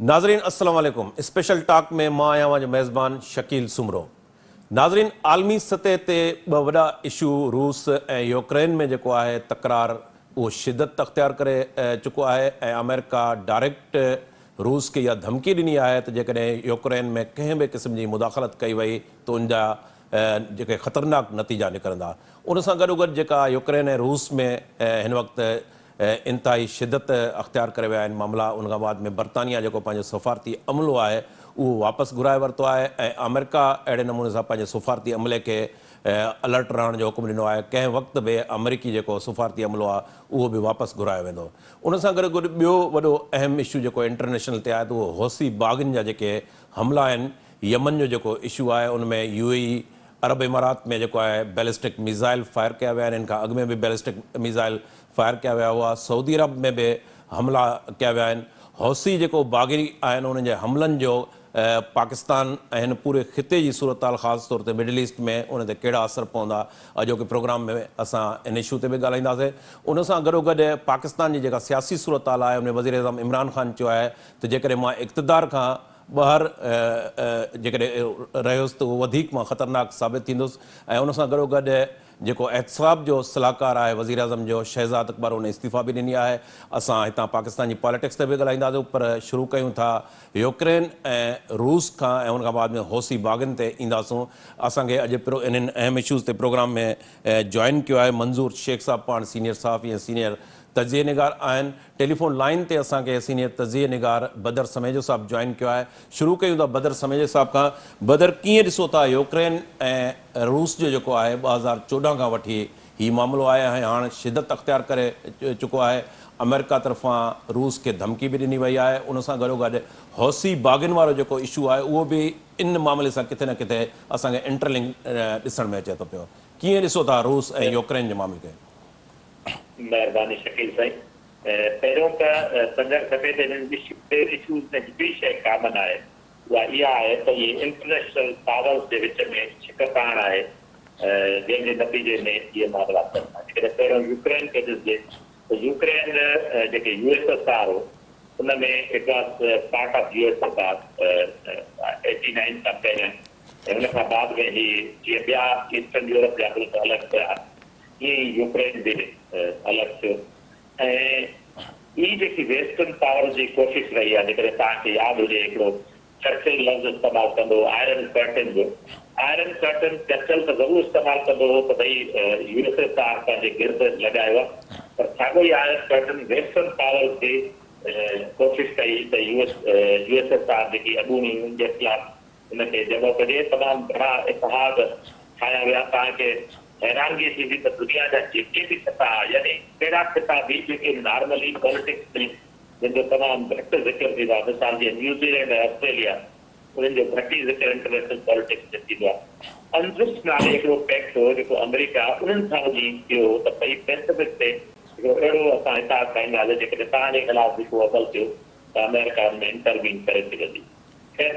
ناظرين السلام عليڪم اسپيشل ٽاڪ ۾ مان آهيان اوهان جو ميزبان شڪيل سومرو ناظرين عالمي سطح تي ٻه وڏا اشو روس ۽ يوڪرين ۾ جيڪو آهي تڪرار اهو شدت اختيار ڪري چڪو آهي ۽ آمريڪا ڊائريڪٽ روس کي اها ڌمڪي ڏني آهي ته جيڪڏهن يوڪرين ۾ ڪنهن به قسم جي مداخلت ڪئي وئي ته ان جا جيڪي خطرناڪ نتيجا نڪرندا. ان سان گڏوگڏ جيڪا يوڪرين ۽ روس ۾ هن وقت انتهائي شدت اختيار ڪري ويا آهن معاملا ان کان بعد ۾ برطانيا جيڪو پنهنجو سفارتي عملو آهي اهو واپس گهرائي ورتو آهي ۽ آمريڪا اهڙي نموني سان پنهنجي سفارتي عملي کي الرٽ رهڻ جو حڪم ڏنو آهي ڪنهن وقت به آمريڪي جيڪو سفارتي عملو آهي اهو به واپس گهرايو ويندو. ان سان گڏوگڏ ٻيو وڏو اهم اشو جيڪو انٽرنيشنل تي آهي ته اهو حوثي باغين جا جيڪي حملا آهن يمن جو جيڪو اشو آهي ان ۾ يو اي اي، عرب امارات ۾ جيڪو آهي بيلسٽڪ ميزائل فائر ڪيا ويا آهن ان کان اڳ ۾ به بيلسٽڪ ميزائل فائر ڪيا ويا هئا سعودي عرب ۾ به حملا ڪيا ويا آهن حوثي جيڪو باغي آهن انهن جي حملن جو پاڪستان ۽ هن پوري خطي جي صورتحال خاص طور تي مڊل ايسٽ ۾ ان تي ڪهڙا اثر پوندا اڄوڪي پروگرام ۾ اسان ان اشو تي به ڳالهائينداسين ان سان گڏوگڏ پاڪستان جي جيڪا سياسي صورتحال آهي ان ۾ وزيراعظم عمران خان چيو آهي ته جيڪڏهن مان اقتدار کان ٻاهر جيڪڏهن رهيس ته اهو وڌيڪ مان خطرناڪ ثابت ٿيندس ۽ ان سان گڏوگڏ جيڪو احتساب جو صلاحڪار آهي وزيراعظم جو شهزاد اڪبر ان استعيفيٰ به ڏني آهي. اسان هتان پاڪستان جي پاليٽڪس تي به ڳالهائينداسون پر شروع ڪيون ٿا يوڪرين ۽ روس کان ۽ ان کان بعد ۾ حوثي باغين تي اينداسون. اسان کي اڄ انهن اهم اشوز تي پروگرام ۾ جوائن ڪيو آهي منظور شيخ صاحب پاڻ سينيئر صحافي ۽ سينيئر تجزيي نگار آهن. ٽيليفون لائين تي اسان کي سينيئر تجزيي نگار بدر سميجو صاحب جوائن ڪيو آهي. شروع ڪيون ٿا بدر سميجو صاحب کان. بدر ڪيئن ڏسو ٿا يوڪرين ۽ روس جو جيڪو آهي 2014 کان وٺي هي معاملو آهي ۽ هاڻ شدت اختيار ڪري چڪو آهي. آمريڪا طرفان روس کي ڌمڪي به ڏني وئي آهي ان سان گڏوگڏ حوثي باغين وارو جيڪو اشو آهي اهو به ان معاملي سان ڪٿي نه ڪٿي اسان کي انٽرلنڪ ڏسڻ ۾ اچي ٿو پيو. ڪيئن ڏسو ٿا روس ۽ يوڪرين جي معاملي کي؟ مهرباني شڪيل سائين. پهريون ته سمجهڻ کپي ته انهن ٻن اشوز ۾ هڪ ئي شيء ڪامن آهي اها اها آهي ته اهي انٽرنيشنل پاورز جي وچ ۾ ڇڪتاڻ آهي جنهن جي نتيجي ۾ اهي معاملا ٿين ٿا. جيڪڏهن پهريون يوڪرين کي ڏسجي ته يوڪرين جيڪي يو ايس ايس آر هو ان ۾ it was part of U S S R eighty nine کان پهريان ۽ ان کان بعد ۾ هي جيئن ٻيا ايسٽرن يورپ جا ملڪ الڳ ٿيا ائين ئي يوڪرين به الڳ ٿيو ۽ هي جيڪي ويسٽرن پاورز جي ڪوشش رهي آهي جيڪڏهن توهان کي ياد هجي هڪڙو چرچل لفظ استعمال ڪندو هو آئرن ڪرٽن جو آئرن ڪرٽن چرچل ته ضرور استعمال ڪندو هو ته ڀئي يو ايس ايس آر پنهنجي گرد لڳايو آهي پر ساڳيو ئي آئرن ڪرٽن ويسٽرن پاورز به ڪوشش ڪئي ته يو ايس ايس آر جيڪي اڳوڻي ان جي خلاف ان کي جمع ڪجي. تمام گهڻا اتحاد ٺاهيا ويا. توهان کي حيرانگي ٿيندي ته دنيا جا جيڪي به خطا يعني اهڙا خطا به جيڪي نارملي پاليٽڪس ۾ جن جو تمام گهٽ ذڪر ٿيندو آهي مثال جيئن نيوزيلينڊ ۽ آسٽريليا انهن جو گهٽ ئي ذڪر انٽرنيشنل پاليٽڪس ۾ ٿيندو آهي. انزس نالي هڪڙو پيڪٽ هو جيڪو آمريڪا انهن سان وڃي ٿيو هو ته ڀئي پئسفڪ تي هڪڙو اهڙو اسان اتحاد ٺاهينداسين جيڪڏهن توهان جي خلاف به ڪو عمل ٿيو ته آمريڪا ان ۾ انٽروين ڪري سگهندي. خير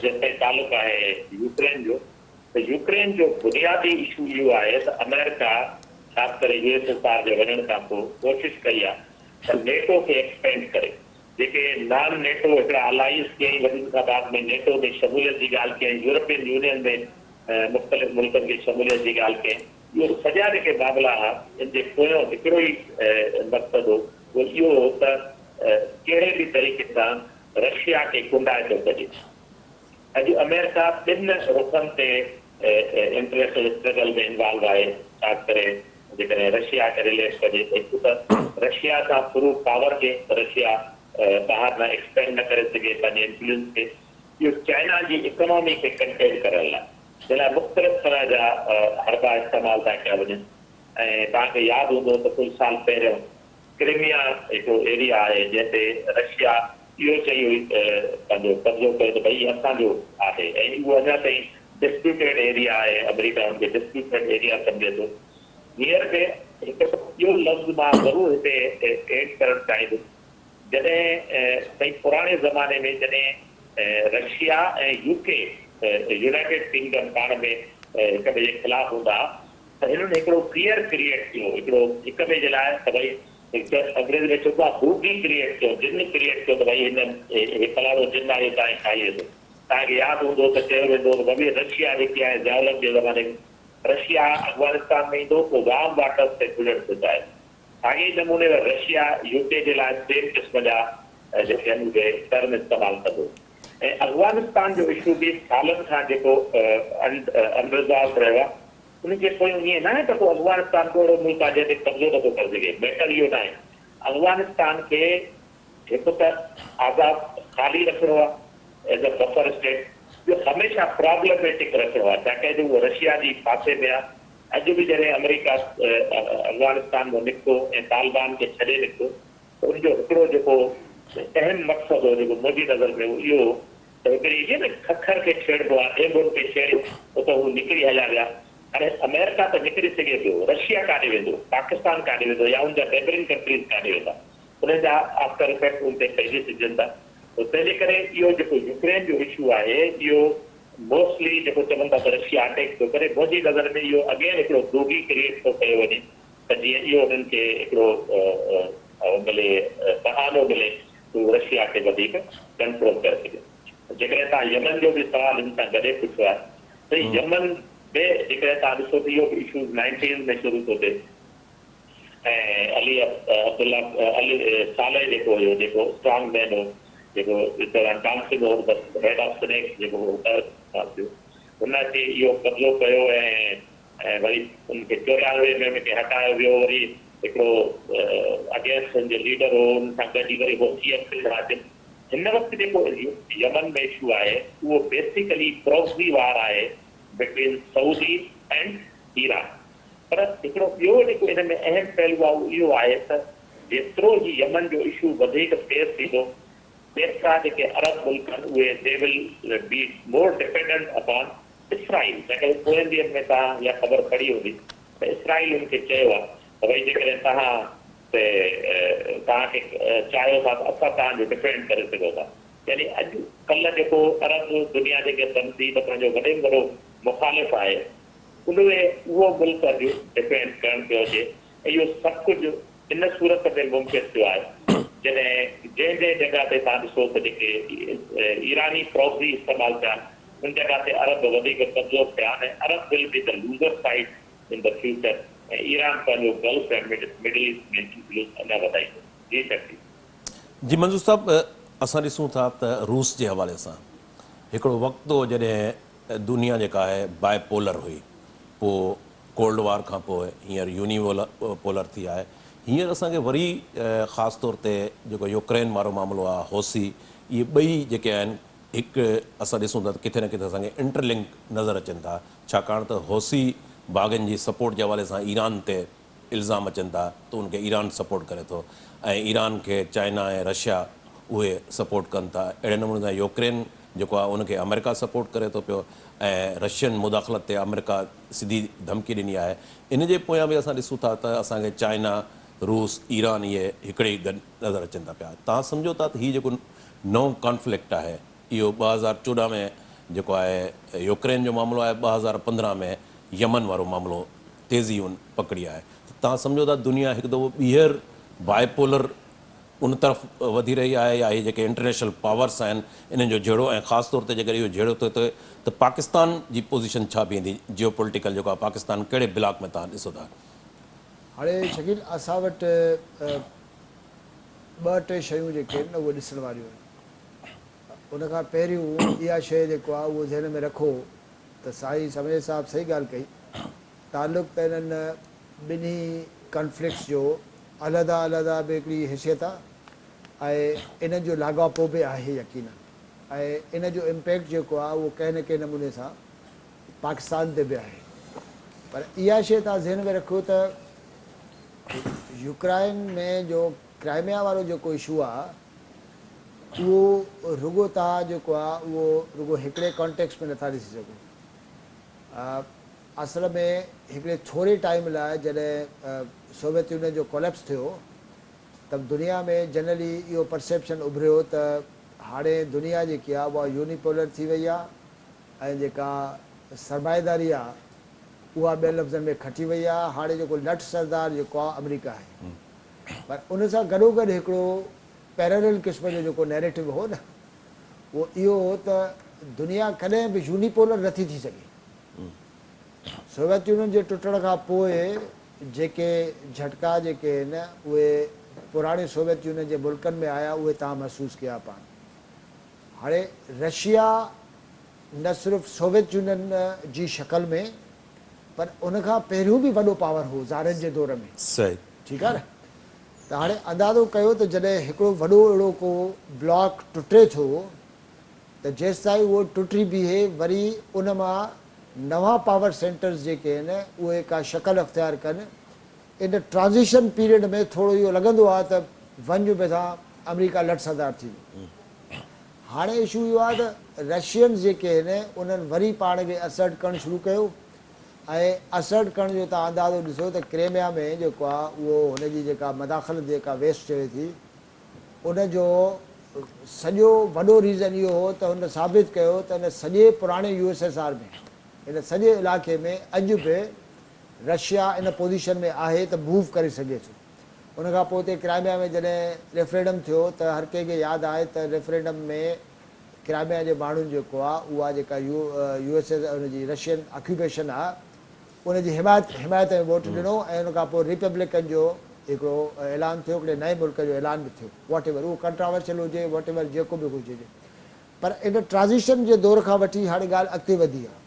جيستائين تعلق آهي يوڪرين جو ته يوڪرين جو بنيادي اشو اهو آهي ته آمريڪا خاص ڪري يو ايس ايس آر جي وڃڻ کان پوء ڪوشش ڪئي آهي ته نيٽو کي ايڪسپينڊ ڪري جيڪي نان نيٽو هڪڙا الائيز ڪيائين وري ان کان بعد ۾ نيٽو ۾ شموليت جي ڳالهه ڪيائين يورپين يونين ۾ مختلف ملڪن کي شموليت جي ڳالهه ڪيائين اهو سڄا جيڪي معاملا ها ان جي پويان هڪڙو ئي مقصد هو اهو اهو هو ته ڪهڙي به طريقي سان رشيا کي ڪنڊائتو ڪجي. اڄ آمريڪا ٻن رخن تي انٽرنيشنل اسٽرگل ۾ انوالو آهي، خاص ڪري جيڪڏهن رشيا کي رليٽ ڪجي ته هڪ ته رشيا سان ٿرو پاور گيم ته رشيا ٻاهر نه ايڪسپينڊ نه ڪري سگهي پنهنجي انفلوئنس کي، ٻيو چائنا جي اڪانامي کي ڪنٽين ڪرڻ لاء جنهن لاء مختلف طرح جا حربا استعمال ٿا ڪيا وڃن ۽ توهان کي ياد هوندو ته ڪجهه سال پهريون ڪريميا هڪڙو ايريا آهي جنهن تي رشيا اهو چئي پنهنجو قبضو ڪيو ته ڀئي هي اسان جو آهي ۽ اهو اڃا تائين ڊسپيوٽيڊ ايريا آهي آمريڪا ان کي ڊسپيوٽيڊ ايريا سمجهي ٿو. هينئر به هڪ ٻيو لفظ مان ضرور هتي ايڊ ڪرڻ چاهيندس جڏهن سائين پراڻي زماني ۾ جڏهن رشيا ۽ يو ڪي يونائيٽيڊ ڪنگڊم پاڻ ۾ هڪ ٻئي جي خلاف هوندا ها ته هنن هڪڙو فيئر ڪريئيٽ ڪيو هڪڙو هڪ ٻئي جي لاء ته ڀئي هڪ انگريزي ۾ چئبو آهي بوگي ڪريئيٽ ڪيو، جن ڪريئيٽ ڪيو ته ڀئي هن هي فلاڻو جن آهي توهان کي کائي ويندو. توهان کي ياد هوندو ته چيو ويندو هو ته ڀڀي رشيا جيڪي آهي ضياء الحق جي زماني ۾ رشيا افغانستان ۾ ايندو پوء وارم واٽرز تي بلٽ ٿو چاهي. ساڳئي ئي نموني وري رشيا يو ڪي جي لاء سيم قسم جا جيڪي آهن اهي ٽرم استعمال ڪندو ۽ افغانستان جو اشو به سالن کان جيڪو انريزالوڊ رهيو آهي ان جي پويون ائين ناهي ته ڪو افغانستان ڪو اهڙو ملڪ آهي جنهن تي قبضو نٿو ڪري سگهي، ميٽر اهو ناهي. افغانستان کي هڪ ته آزاد خالي رکڻو آهي ايز اي بفر اسٽيٽ، ٻيو هميشه پرابلميٽڪ رکڻو آهي ڇاڪاڻ جو اهو رشيا جي پاسي ۾ آهي. اڄ به جڏهن آمريڪا افغانستان مان نڪتو ۽ طالبان کي ڇڏي نڪتو ته ان جو هڪڙو جيڪو اهم مقصد هو جيڪو منهنجي نظر ۾ اهو اهو هو ته هڪڙي جيئن نه ککر کي ڇيڙبو آهي، ڏينڀن کي ڇيڙي اتان هو نڪري هليا ويا. هاڻي آمريڪا ته نڪري سگهي پيو، رشيا ڪاڏي ويندو، پاڪستان ڪاڏي ويندو يا ان جا نيبرنگ ڪنٽريز ڪاڏي ويندا؟ انهن جا آفٽر افيڪٽ ان تي پئجي سگهجن ٿا. ته تنهن جي ڪري اهو جيڪو يوڪرين جو اشو آهي اهو موسٽلي جيڪو چون ٿا ته رشيا اٽيڪ ٿو ڪري، منهنجي نظر ۾ اهو اگين هڪڙو بوگي ڪريئيٽ ٿو ڪيو وڃي ته جيئن اهو انهن کي هڪڙو اهو ملي بهانو ملي ته هو رشيا کي وڌيڪ ڪنٽرول ڪري سگهي. جيڪڏهن توهان يمن جو به سوال هن سان گڏي پڇيو آهي ته يمن به جيڪڏهن توهان ڏسو ته اهو به اشوز نائنٽيز ۾ شروع ٿو ٿئي ۽ علي عبدالله علي صالح جيڪو هيو جيڪو اسٽرانگ مين هو جيڪو دوران ڊانسنگ هو بس هيڊ آف سنيڪس جيڪو هو ٿيو هن اچي اهو قبضو ڪيو ۽ ۽ وري ان کي 94 ۾ ان کي هٽايو ويو وري هڪڙو اگينسٽ ان جو ليڊر هو ان سان گڏجي وري حوثي اچن ٿا اچن هن وقت جيڪو يمن ۾ اشو آهي اهو بيسيڪلي پروڪسي وار آهي بٽوين سعودي اينڊ ايران پر هڪڙو ٻيو جيڪو ان ۾ اهم پهلو آهي اهو اهو آهي ته جيترو هي يمن جو اشو وڌيڪ تيز ٿيندو تيترا جيڪي عرب ملڪ آهن اهي they will be more dependent upon اسرائيل، جنهن ڪري پوئين ڏينهن ۾ توهان اها خبر پڙهي هوندي ته اسرائيل ان کي چيو آهي ته ڀئي جيڪڏهن توهان تي توهان کي چاهيو ٿا ته اسان توهان جو ڊفينڊ ڪري سگهون ٿا. يعني اڄ ڪلهه جيڪو عرب دنيا جيڪي سمجهي ته پنهنجو وڏي ۾ وڏو مخالف آهي ان ۾ اهو ملڪ اڄ ڊفينڊ ڪرڻ پيو اچي ۽ اهو سڀ ڪجهه ان صورت ۾ ممڪن ٿيو آهي جڏهن جنهن جنهن جڳهه تي توهان ڏسو ته جيڪي ايراني پراڪسي استعمال ٿيا آهن ان جڳهه تي عرب وڌيڪ ڪمزور ٿيا آهن ۽ Arab will be the loser side in the future ۽ Iran پنهنجو گلف ۽ مڊل ايسٽ ۾ انفلوئنس اڃا وڌائيندو. جي شڪيل. جي منظور صاحب اسان ڏسون ٿا ته روس جي حوالي سان هڪڙو وقت هو جڏهن دنيا جيڪا آهي بائي پولر هئي پوء ڪولڊ وار کان پوء هينئر يوني پولر ٿي آهي. هينئر اسان کي وري خاص طور تي جيڪو يوڪرين وارو معاملو آهي، حوثي، اهي ٻئي جيڪي آهن هڪ اسان ڏسون ٿا ته ڪٿي نه ڪٿي اسان کي انٽر لنڪ نظر اچن ٿا ڇاڪاڻ ته حوثي باغين جي سپورٽ جي حوالي سان ايران تي الزام اچن ٿا ته ان کي ايران سپورٽ ڪري ٿو ۽ ايران کي چائنا ۽ رشيا اهي سپورٽ ڪن ٿا اهڙي نموني سان يوڪرين جيڪو آهي ان کي آمريڪا سپورٽ ڪري ٿو پيو ۽ رشين مداخلت تي آمريڪا سڌي ڌمڪي ڏني آهي ان جي پويان به اسان ڏسون ٿا ته اسان کي چائنا روس ايران اهي هڪڙي ئي گڏ نظر اچن ٿا پيا توهان سمجهو ٿا ته هي جيڪو نئون ڪانفلڪٽ آهي اهو 2014 ۾ جيڪو آهي يوڪرين جو معاملو آهي 2015 ۾ يمن وارو معاملو تيزي ان پڪڙي آهي ته توهان سمجهو ٿا دنيا هڪ دفعو ٻيهر بائي پولر ان طرف وڌي رهي آهي يا هي جيڪي انٽرنيشنل پاورس آهن انهن جو جهيڙو ۽ خاص طور تي جيڪڏهن اهو جهيڙو ٿئي ٿو ته پاڪستان جي پوزيشن ڇا بيهندي جيو پوليٽيڪل جيڪو آهي پاڪستان ڪهڙي بلاڪ ۾ توهان ڏسو ٿا؟ هاڻي شڪيل اسان وٽ ٻه ٽي شيون جيڪي آهن نه اهي ڏسڻ واريون آهن. ان کان پهريون اها شيء جيڪو آهي اهو ذهن ۾ رکو ته سائين سميع صاحب صحيح ڳالهه ڪئي تعلق ته انهن ٻنهي ڪانفلڪٽس جو علحده علحده به هڪڙي حيثيت آ ۽ انهن جو لاڳاپو به آهي يقينن ۽ ان جو امپيڪٽ جيڪو آ اهو ڪنهن نه ڪنهن نموني سان پاڪستان تي به آهي پر اها شيء توهان ذهن ۾ رکو ته يوڪرائن ۾ جو ڪرائميا وارو جيڪو اشو آ اهو رڳو توهان جيڪو آ اهو رڳو هڪڙي ڪانٽيڪسٽ ۾ نٿا ڏسي سگهو. اصل ۾ هڪڙي ٿوري ٽائيم لاء جڏهن سوويت يونين جو ڪوليپس ٿيو ته دنيا ۾ جنرلي اهو پرسيپشن اڀريو ته هاڻي دنيا جيڪي آهي اها يوني پولر ٿي وئي آهي ۽ جيڪا سرمائيداري آهي اها ٻين لفظن ۾ کٽي وئي آهي هاڻي جيڪو لٺ سردار جيڪو آهي آمريڪا آهي. پر ان سان گڏوگڏ هڪڙو پيرلل قسم جو جيڪو نيريٽو هو نه اهو اهو هو ته دنيا ڪڏهن به يونيپولر نٿي ٿي سگهي. سوويت يونين جي ٽٽڻ کان پوء جيڪي جهٽڪا جيڪي آهن اهي پراڻي سوويت يونين جي ملڪن ۾ آيا اهي توهان محسوس ڪيا پاڻ. هاڻي رشيا نه صرف سوويت يونين جي شڪل ۾ پر ان کان پهريون به وڏو پاور هو زارن جي دور ۾. صحيح. ٺيڪ آهي نه ته هاڻي اندازو ڪيو ته جڏهن هڪڙو وڏو اهڙو ڪو بلاڪ ٽٽي ٿو ته جيستائين اهو ٽٽي بيهي وري ان مان نوان پاور سينٽرز جيڪي آهن اهي ڪا شڪل اختيار ڪن ان ٽرانزيشن پيريڊ ۾ ٿورو اهو لڳندو آهي ته وڃ به آمريڪا لٺ سردار ٿي ويو. هاڻي اشو اهو آهي ته رشينز جيڪي آهن انهن وري پاڻ کي اسرٽ ڪرڻ شروع ڪيو ۽ اسرٽ ڪرڻ جو توهان اندازو ڏسو ته ڪريميا ۾ جيڪو آهي اهو هن جي جيڪا مداخلت جيڪا ويسٽ چوي ٿي ان جو سڄو وڏو ريزن اهو هو ته هن ثابت ڪيو ته ان سڄي پراڻي يو ايس ايس آر ۾ ان سڄي علائقي ۾ اڄ به رشيا ان پوزيشن ۾ آهي ته موو ڪري سگهي ٿو. ان کان پوء اتي ڪرائميا ۾ جڏهن ريفرينڊم ٿيو ته هر ڪنهن کي ياد آهي ته ريفرينڊم ۾ ڪرائميا جي ماڻهن جيڪو آهي اها جيڪا يو ايس ايس ان جي رشين آڪيوپيشن آهي ان جي حمايت حمايت ۾ ووٽ ڏنو ۽ ان کان پوء ريپبلڪن جو هڪڙو اعلان ٿيو هڪڙي نئين ملڪ جو اعلان به ٿيو واٽ ايور اهو ڪنٽراورشل هجي واٽ ايور جيڪو به هجي پر ان ٽرانزيشن جي دور کان وٺي هاڻي ڳالهه اڳتي وڌي آهي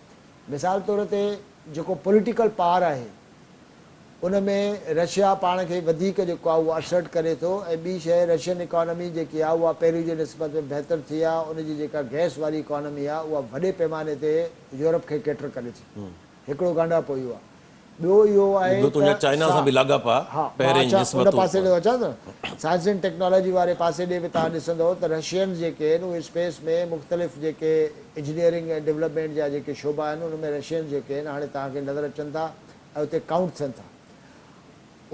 مثال طور تي جيڪو پوليٽيڪل پاور آهي ان ۾ رشيا پاڻ کي وڌيڪ جيڪو آهي اهو اسرٽ ڪري ٿو ۽ ٻي شيء رشين اڪانومي جيڪي آهي اها پهريون جي نسبت ۾ بهتر ٿي آهي ان جي جيڪا گئس واري اڪانومي آهي اها وڏي پيماني تي يورپ کي ڪيٽر ڪري ٿي هڪڙو ڳانڍاپو اهو آهي ٻيو اهو آهي ٻيو تنهنجا ته چائنا سا سان به لاڳاپا ها مان پهرين اچان ان نسبتون پاسي ڏي اچان ٿو نه سائنس اينڊ ٽيڪنالاجي واري پاسي ڏي به توهان ڏسندؤ ته رشينز جيڪي آهن اهي اسپيس ۾ مختلف جيڪي انجنيئرنگ ۽ ڊولپمينٽ جا جيڪي شعبا آهن ان ۾ رشينز جيڪي آهن هاڻي توهان کي نظر اچن ٿا ۽ اتي ڪائونٽ ٿين ٿا.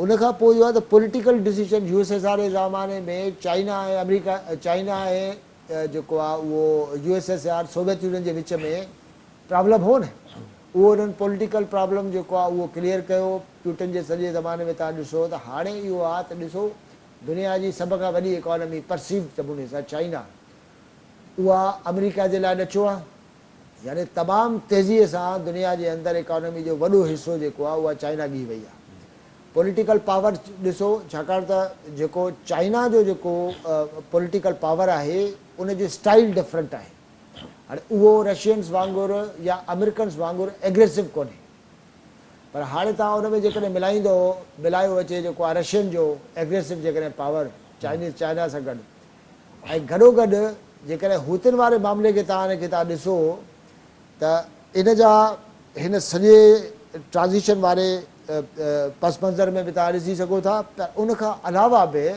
ان کان پوء اهو آهي ته political decision U S S R جي زماني ۾ چائنا ۽ آمريڪا چائنا ۽ جيڪو آهي اهو U S S R Soviet Union جي وچ ۾ پرابلم هو نه اهو انهن پوليٽيڪل پرابلم جيڪو آهي اهو ڪليئر ڪيو پيوٽن جي سڄي زماني ۾ توهان ڏسو ته هاڻي اهو آهي ته ڏسو دنيا جي سڀ کان وڏي اڪانومي پرسيوڊ نموني سان چائنا اها آمريڪا جي لاء ڏچو آهي يعني تمام تيزيء سان دنيا جي اندر اڪانومي جو وڏو حصو جيڪو آهي اها چائنا ڳهي وئي آهي. پوليٽيڪل پاور ڏسو ڇاڪاڻ ته جيڪو چائنا جو جيڪو پوليٽيڪل پاور آهي ان جو اسٽائيل ڊفرنٽ آهي. هاڻي اهو رشينز وانگر يا آمريڪنز وانگر ايگريسو ڪونهي پر هاڻي توهان ان ۾ جيڪڏهن ملائيندو ملايو اچي جيڪو آهي رشين جو ايگريسو جيڪڏهن پاور چائنيز چائنا سان گڏ ۽ گڏوگڏ جيڪڏهن حوثين واري معاملي کي توهان ان کي ٿا ڏسو ته ان جا هن سڄي ٽرانزيشن واري پس منظر ۾ به توهان ڏسي سگهو ٿا پر ان کان علاوه به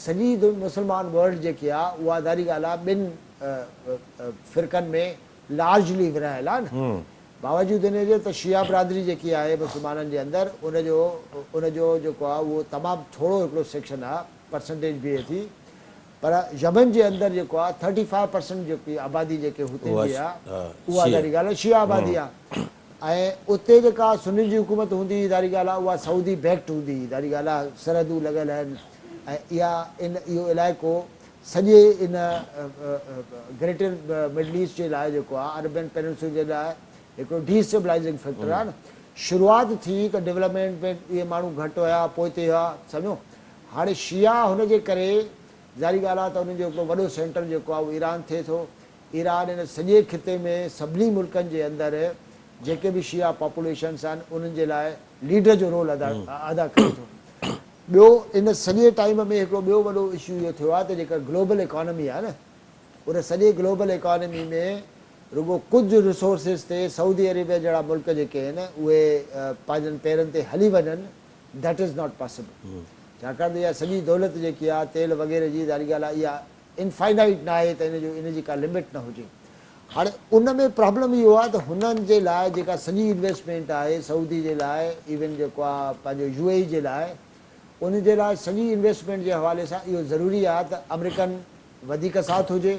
سڄي مسلمان ورلڊ جيڪي آهي اها ظاهري ڳالهه آهي ٻن فرقن ۾ لارجلي ورهايل آهي نه باوجود ان جي ته شيعه برادري جيڪي آهي مسلمانن جي اندر ان جو ان جو جيڪو آهي اهو تمام ٿورو هڪڙو سيڪشن آهي پرسنٽيج بيهي ٿي پر يمن جي اندر جيڪو آهي ٿرٽي فائيو پرسنٽ جيڪي آبادي جيڪي حوثين جي آهي اها ظاهري ڳالهه آهي شيعه آبادي آهي ۽ اتي جيڪا سنين جي حڪومت هوندي هئي ظاهري ڳالهه آهي اها سعودي بيڪڊ هوندي هئي ظاهري ڳالهه آهي سرحدون لڳل آهن ۽ اها ان اهو علائقو سڄي ان گريٽر مڊل ايسٽ جي لاء جيڪو آهي عربين پيننسولا جي لاء هڪڙو ڊي اسٽيبلائزنگ فيڪٽر آهي نه شروعات ٿي ته ڊولپمينٽ ۾ اهي ماڻهو گهٽ هيا پوئتي هيا سمجهو هاڻي شيعا هن جي ڪري ظاهري ڳالهه آهي ته انهن جو هڪڙو وڏو سينٽر جيڪو آهي اهو ايران ٿئي ٿو. ايران ان سڄي خطي ۾ سڀني ملڪن جي اندر جيڪي به شيعا پاپوليشنس آهن انهن جي لاء ليڊر جو رول ادا ادا ڪري ٿو. ٻيو ان سڄي ٽائيم ۾ هڪڙو ٻيو وڏو اشو اهو ٿيو آهي ته جيڪا گلوبل اڪانومي آهي نه ان سڄي گلوبل اڪانومي ۾ رڳو ڪجهه ريسورسز تي سعودي عربيه جهڙا ملڪ جيڪي آهن اهي پنهنجن پيرن تي هلي وڃن That is not possible ڇاڪاڻ ته اها سڄي دولت جيڪي آهي تيل وغيره جي ظاهري ڳالهه آهي اها انفائنائيٽ ناهي ته ان جو ان جي ڪا لمٽ نه هجي هاڻي ان ۾ پرابلم اهو آهي ته هنن جي لاء جيڪا سڄي انويسٽمينٽ آهي سعودي جي لاء ايون جيڪو آهي پنهنجو يو اي اي جي لاء ان جي لاء سڄي انويسٽمينٽ جي حوالي سان اهو ضروري آهي ته آمريڪن وڌيڪ ساٿ هجي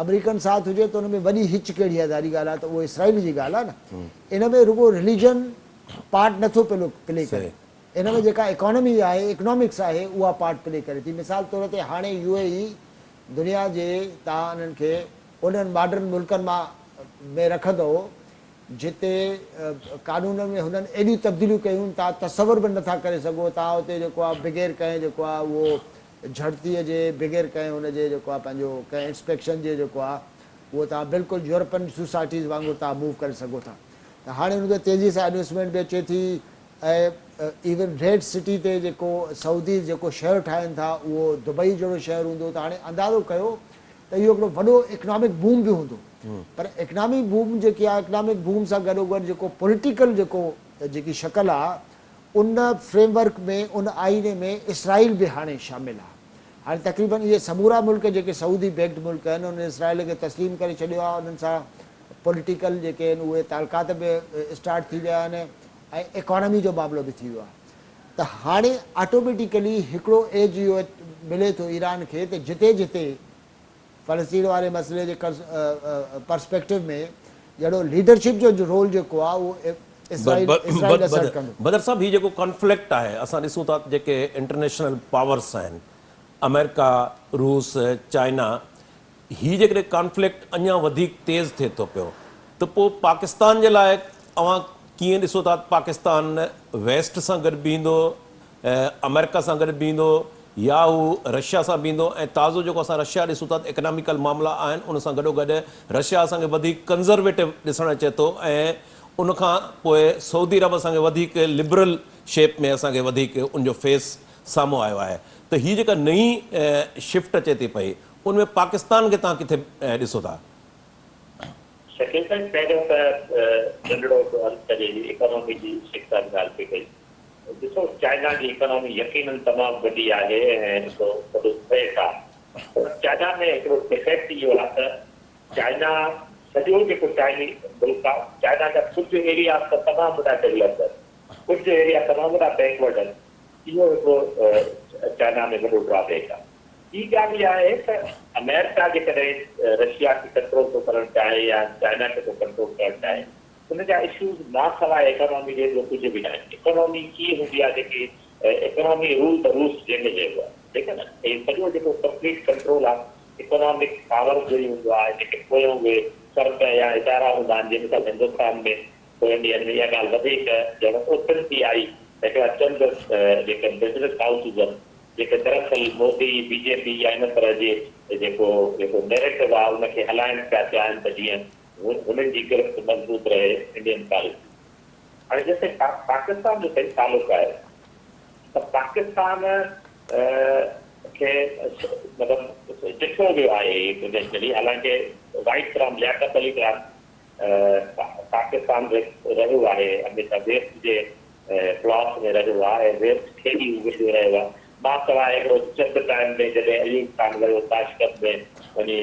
آمريڪن ساٿ هجي ته ان ۾ وڏي هچ ڪهڙي آهي ظاهري ڳالهه آهي ته اهو اسرائيل جي ڳالهه آهي نه ان ۾ رڳو رليجن پارٽ نٿو پلي ڪري. ان ۾ جيڪا اڪانومي آهي، اڪنامڪس آهي اها پارٽ پلي ڪري ٿي. مثال طور تي هاڻي يو اي اي دنيا جي توهان انهن کي انهن ماڊرن ملڪن مان ۾ رکندؤ جتي قانونن ۾ هنن ايڏيون تبديليون ڪيون توهان تصور به نٿا ڪري سگهو توهان اتي جيڪو آهي بغير ڪنهن جيڪو آهي اهو جهڙتيء جي بغير ڪنهن هن جي جيڪو آهي پنهنجو ڪنهن انسپيڪشن جي جيڪو آهي اهو توهان بلڪل يورپين سوسائٽيز وانگر توهان موو ڪري سگهو ٿا ته هاڻي ان کي تيزي سان انويسٽمينٽ به اچي ٿي ۽ ايون ريڊ سٽي تي جيڪو سعوديز جيڪو شهر ٺاهين ٿا اهو دبئي جهڙو شهر هوندو ته هاڻي اندازو ڪيو ته اهو هڪڙو وڏو اڪنامڪ بوم به هوندو پر اڪنامڪ بوم جيڪي آهي اڪنامڪ بوم سان گڏوگڏ جيڪو پوليٽيڪل جيڪو جيڪي شڪل آهي ان فريم ورڪ ۾ ان آئيني ۾ اسرائيل به هاڻي شامل آهي. هاڻي تقريبن اهي سمورا ملڪ جيڪي سعودي بيڪڊ ملڪ آهن انهن اسرائيل کي تسليم ڪري ڇڏيو آهي انهن سان پوليٽيڪل جيڪي آهن اهي تعلقات به اسٽارٽ ٿي ويا آهن ۽ اڪانومي جو معاملو به ٿي ويو آهي ته هاڻي آٽوميٽيڪلي هڪڙو ايج اهو ملي ٿو ايران کي ته جتي جتي فلسطين واري مسئلي جي پرسپيڪٽو ۾ جهڙو ليڊرشپ جو رول جيڪو آهي اهو اسرائيل اسرائيل اسرٽ ڪندو. بدر صاحب هي جيڪو ڪانفلڪٽ آهي اسان ڏسون ٿا ته جيڪي انٽرنيشنل پاورس آهن آمريڪا روس چائنا هي جيڪڏهن ڪانفلڪٽ اڃا وڌيڪ تيز ٿئي ٿو پيو ته پوء پاڪستان جي لاء اوهان ڪيئن ڏسو ٿا ته پاڪستان ويسٽ سان گڏ بيهندو آمريڪا سان گڏ بيهندو يا هو رشيا سان بيهندو ۽ تازو جيڪو اسان رشيا ڏسون ٿا ته اڪناميڪل معاملا آهن ان سان گڏو گڏ رشيا اسان کي وڌيڪ ڪنزرويٽو ڏسڻ اچي ٿو ۽ ان کان پوء سعودي عرب اسان کي وڌيڪ لبرل شيپ ۾ اسان کي وڌيڪ ان جو فيس سامهون آيو آهي ته هي جيڪا نئين شفٽ اچي ٿي پئي ان ۾ پاڪستان کي توهان ڪٿي ڏسو ٿا؟ شڪيل سائين پهريون ته ننڍڙو هڪڙو عرض ڪجي هي اڪانومي جي شيخ صاحب ڳالهه پئي ڪئي ڏسو چائنا جي اڪانومي يقينن تمام وڏي آهي ۽ هڪڙو وڏو ٿريٽ آهي پر چائنا ۾ هڪڙو ڊفيڪٽ اهو آهي ته چائنا سڄو جيڪو چائني ملڪ آهي چائنا جا ڪجهه ايرياز ته تمام وڏا ڊولپڊ آهن ڪجهه ايريا تمام وڏا بيڪورڊ آهن اهو هڪڙو چائنا ۾ وڏو ڊرابيڪ آهي. ٻي ڳالهه اها آهي ته آمريڪا جيڪڏهن رشيا کي ڪنٽرول ٿو ڪرڻ چاهي يا چائنا کي ٿو ڪنٽرول ڪرڻ چاهي ان جا اشوز ماسواء ايڪانامي جي ٻيو ڪجهه به ناهن. ايڪانامي ڪيئن هوندي آهي جيڪي ايڪانامي رول ته روس جنهن کي چئبو آهي ٺيڪ آهي نه هي سڄو جيڪو ڪمپليٽ ڪنٽرول آهي ايڪانامڪ پاور جو ئي هوندو آهي جيڪي پويون اهي فرق يا ادارا هوندا آهن جيئن مثال هندستان ۾ پوئين ڏينهن ۾ اها ڳالهه وڌيڪ ڄڻ اوپن ٿي آئي ته هڪڙا چند جيڪي بزنس هائوسز آهن جيڪي دراصل مودي، بي جي پي يا ان طرح جي جيڪو جيڪو نيريٽو آهي ان کي هلائڻ پيا چاهين ته جيئن هنن جي گرفت مضبوط رهي انڊين پاليسي. هاڻي جيستائين پاڪستان جو سائين تعلق آهي ته پاڪستان کي مطلب ڏٺو ويو آهي انٽرنيشنلي حالانڪه رائيٽ فرام لياقت علي خان پاڪستان رهيو آهي هميشه ويسٽ جي ڪلاس ۾ رهيو آهي ۽ ويسٽ کي ئي هو ويجهو رهيو آهي. مان سواء هڪڙو چند ٽائيم ۾ جڏهن ايوب خان ويو تاشقند ۾ وڃي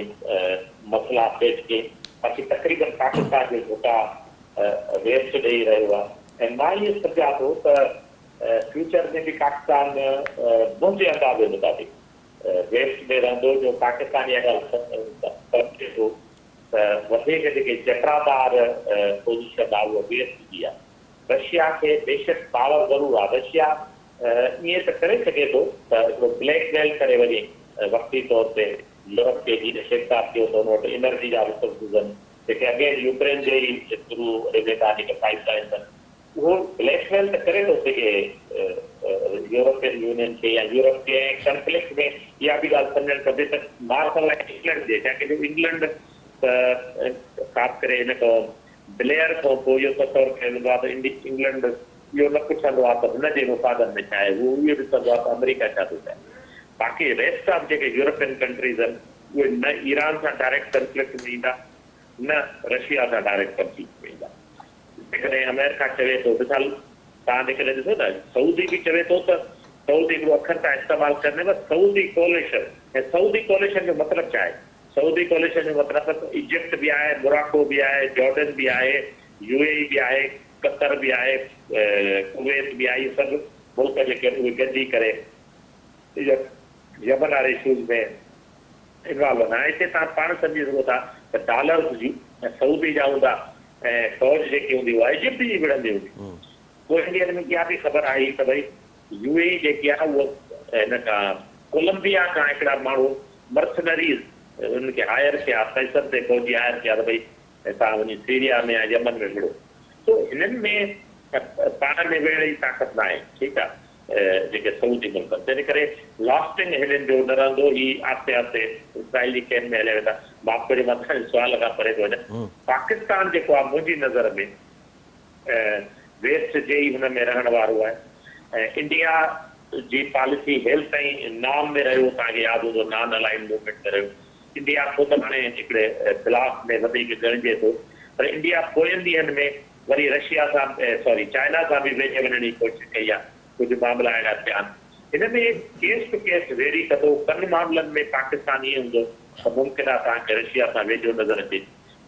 مسئلا سيٽ ڪيائين باقي تقريبن پاڪستان جو جهڪاء ويسٽ ڏي ئي رهيو آهي ۽ مان ائين سمجهان ٿو ته فيوچر ۾ به پاڪستان منهنجي اندازي مطابق ويسٽ ۾ رهندو جو پاڪستان اها ڳالهه سمجهي ٿو ته وڌيڪ جيڪي جٽادار پوزيشن آهي اها ويسٽ جي آهي. رشيا کي بيشڪ پاور ضرور آ رشيا ائين ته ڪري سگهي ٿو ته هڪڙو بليڪ ميل ڪري وڃي وقتي طور تي يورپ کي جيئن شيخ صاحب چيو ته ان وٽ انرجي جا ريسورسز آهن جيڪي اگين يوڪرين جي ئي ٿرو ويندا جيڪي پائيپ لائنز آهن اهو بليڪ ميل ته ڪري ٿو سگهي يورپين يونين کي يا يورپ کي ۽ ڪنفلڪٽ ۾ اها به ڳالهه سمجهڻ کپي ته مارسل لاء انگلنڊ جي ڇاڪاڻ جو انگلنڊ ته خاص ڪري هن کان بليئر کان پوء اهو تصور ڪيو ويندو آهي ته انگلنڊ اهو نه پڇندو آهي ته هن جي مفادن ۾ ڇا آهي، هو اهو ڏسندو آهي ته آمريڪا ڇا ٿو چاهي. باقي ريسٽ آف جيڪي يورپين ڪنٽريز آهن اهي نه ايران سان ڊائريڪٽ ڪنفلڪٽ ۾ ايندا نه رشيا سان ڊائريڪٽ ڪنفلڪٽ ۾ ايندا. جيڪڏهن آمريڪا چوي ٿو مثال توهان جيڪڏهن ڏسو نه سعودي به چوي ٿو ته سعودي هڪڙو اکر ٿا استعمال ڪن بس سعودي ڪوليشن ۽ سعودي ڪوليشن جو مطلب ڇا آهي؟ سعودي ڪوليشن جو مطلب ته ايجپٽ به آهي، موراڪو به آهي، جارڊن به آهي، يو اي اي به آهي، قطر به آهي، ڪويت به آهي، اهي سڀ ملڪ جيڪي آهن اهي گڏجي ڪري يمن واري اشوز ۾ انوالو آهن. هاڻي هتي توهان پاڻ سمجهي سگهو ٿا ته ڊالرز جي ۽ سعودي جا هوندا ۽ فوج جيڪي هوندي اها ايجپٽ جي وڙهندي هوندي. پوئين ڏينهن ۾ اها به خبر آئي ته ڀئي يو اي اي جيڪي آهي اهو هن کان ڪولمبيا کان هڪڙا ماڻهو مرسنريز انهن کي هائر ڪيا پئسن تي فوجي هائر ڪيا ته ڀئي توهان وڃي سيريا ۾ يا يمن ۾ وڙهو. سو هنن ۾ پاڻ ۾ وڙهڻ جي طاقت ناهي ٺيڪ آهي جيڪي سعودي ملڪ آهن تنهن ڪري لاسٽنگ هنن جو نه رهندو هي آهستي آهستي اسرائيل جي ڪيمپ ۾ هليا ويندا. معاف ڪجو مان توهان جي سوال کان پري ٿو وڃان. پاڪستان جيڪو آهي منهنجي نظر ۾ ويسٽ جي ئي هن ۾ رهڻ وارو آهي ۽ انڊيا جي پاليسي هيل تائين نان ۾ رهيو توهان کي ياد هوندو نان الائنڊ موومينٽ ۾ رهيو انڊيا خود هاڻي هڪڙي بلاڪ ۾ وڌيڪ ڳڻجي ٿو پر انڊيا پوين ڏينهن ۾ وري رشيا سان سوري چائنا سان به ويجهي وڃڻ جي ڪوشش ڪئي آهي ڪجهه معاملا اهڙا ٿيا آهن هن ۾ ڪيس ٽو ڪيس ويري ڪندو ڪن معاملن ۾ پاڪستان ائين هوندو ته ممڪن آهي توهان کي رشيا سان ويجهو نظر اچي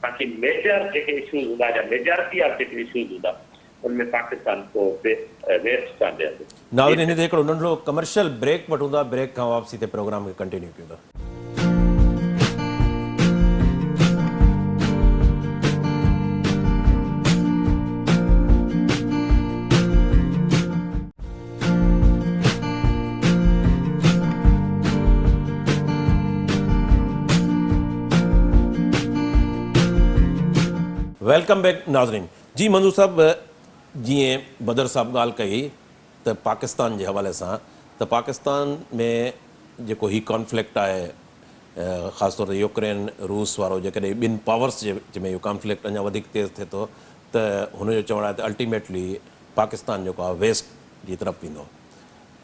باقي ميجر جيڪي اشوز هوندا يا ميجارٽي آف جيڪي اشوز هوندا ان ۾ پاڪستان ڪو به ويسٽ سان بيهندو. ناظرين هتي هڪڙو ننڍڙو ڪمرشل بريڪ وٺون ٿا بريڪ کان واپسي تي پروگرام کي ڪنٽينيو ڪيون ٿا. Welcome back ناظرين جي منظور صاحب جيئن بدر صاحب ڳالهه ڪئي ته پاڪستان جي حوالي سان ته پاڪستان ۾ جيڪو هي ڪانفلڪٽ آهي خاص طور تي يوڪرين روس وارو جيڪڏهن ٻن پاورس جي وچ ۾ اهو ڪانفلڪٽ اڃا وڌيڪ تيز ٿئي ٿو ته هن جو چوڻ آهي ته الٽيميٽلي پاڪستان جيڪو آهي ويسٽ جي طرف ويندو.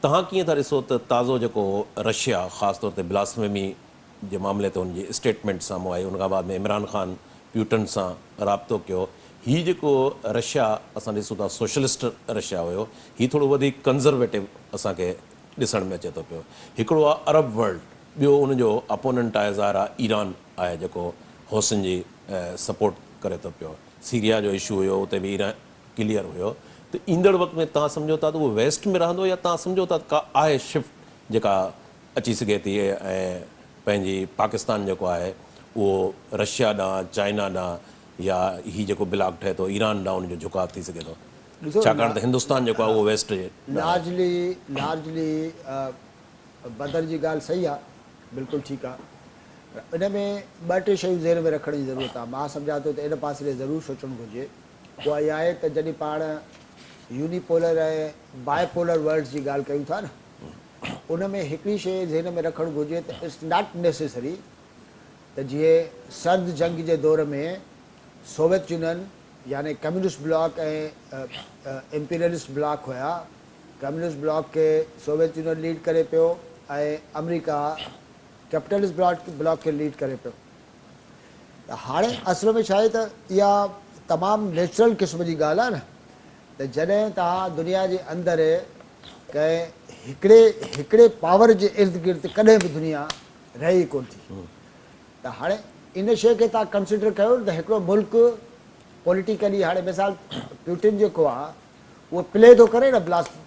توهان ڪيئن ٿا ڏسو ته تازو جيڪو رشيا خاص طور تي بلاسفيمي جي معاملي تي ان جي اسٽيٽمينٽ سامهون آئي ان کان بعد ۾ عمران خان پيوٽن سان رابطو ڪيو هي جيڪو رشيا اسان ڏسون ٿا سوشلسٽ رشيا هيو هي ٿورو وڌيڪ ڪنزرويٽو اسان کي ڏسڻ ۾ اچي ٿو پيو هڪڙو آهي عرب ورلڊ ٻيو ان جو اپوننٽ آهي ظاهر آهي ايران آهي جيڪو حوثين جي سپورٽ ڪري ٿو پيو سيريا جو اشو هيو اتي به ايران ڪليئر هيو ته ايندڙ وقت ۾ توهان سمجهو ٿا ته اهو ويسٽ ۾ رهندو يا توهان سمجهو ٿا ته ڪا آهي شفٽ جيڪا اچي سگهي ٿي ۽ پنهنجي پاڪستان جيڪو آهي اهو رشيا ڏانهن چائنا ڏانهن يا هي جيڪو بلاڪ ٺهي ٿو ايران ڏانهن ان جو جهڪاء ٿي سگهي ٿو ڏسو ڇاڪاڻ ته هندستان جيڪو آهي اهو ويسٽ جي ڏانهن آهي. لارجلي لارجلي بدر جي ڳالهه صحيح آهي بلڪل ٺيڪ آهي پر ان ۾ ٻه ٽي شيون ذهن ۾ رکڻ جي ضرورت آهي مان سمجهان ٿو ته ان پاسي ڏي ضرور سوچڻ گهرجي. اها اها آهي ته جڏهن پاڻ يوني پولر ۽ باء پولر ورلڊز جي ڳالهه ڪيون ٿا نه ان ۾ هڪڙي شيء ذهن ۾ رکڻ گهرجي ته it's not necessary ته جيئن سرد جنگ جي دور ۾ سوويت يونين يعني ڪميونسٽ بلاڪ ۽ امپيريلسٽ بلاڪ هيا ڪميونسٽ بلاڪ کي سوويت يونين ليڊ ڪري پيو ۽ آمريڪا ڪيپيٽلسٽ بلاڪ کي ليڊ ڪري پيو. ته هاڻي اصل ۾ ڇا آهي ته اها تمام نيچرل قسم جي ڳالهه آهي نه ته جڏهن توهان دنيا جي اندر ڪنهن هڪڙي هڪڙي پاور جي ارد گرد ڪڏهن به دنيا رهي ئي ڪونه ٿي ته هاڻي ان شيء کي توهان ڪنسيڊر ڪيو نه ته هڪڙو ملڪ پوليٽيڪلي هاڻي مثال پيوٽن جيڪو آهي اهو پلي ٿو ڪري نه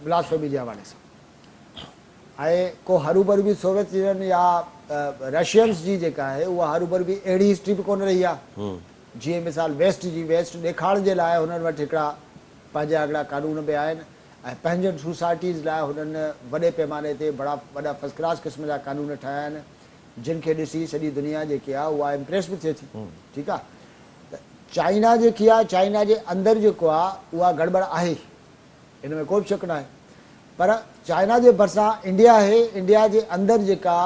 بلاسفيمي جي حوالي سان ۽ ڪو هروڀرو به سوويت يونين يا رشينس جي جيڪا آهي اها هروڀرو به اهڙي هسٽري به ڪونه رهي آهي جيئن مثال ويسٽ جي ويسٽ ڏيکارڻ جي لاء هنن وٽ هڪڙا پنهنجا هڪڙا قانون به آهن ۽ پنهنجن سوسائٽيز لاء هنن وڏي پيماني تي بڙا وڏا فرسٽ ڪلاس قسم جا قانون ٺاهيا آهن جن کي ڏسي سڄي دنيا جيڪي آهي اها امپريس به ٿئي ٿي ٺيڪ آهي ته چائنا جيڪي آهي چائنا جي اندر جيڪو آهي اها گڙٻڙ آهي ان ۾ ڪو به شڪ ناهي پر چائنا جي ڀرسان انڊيا آهي، انڊيا جي اندر جيڪا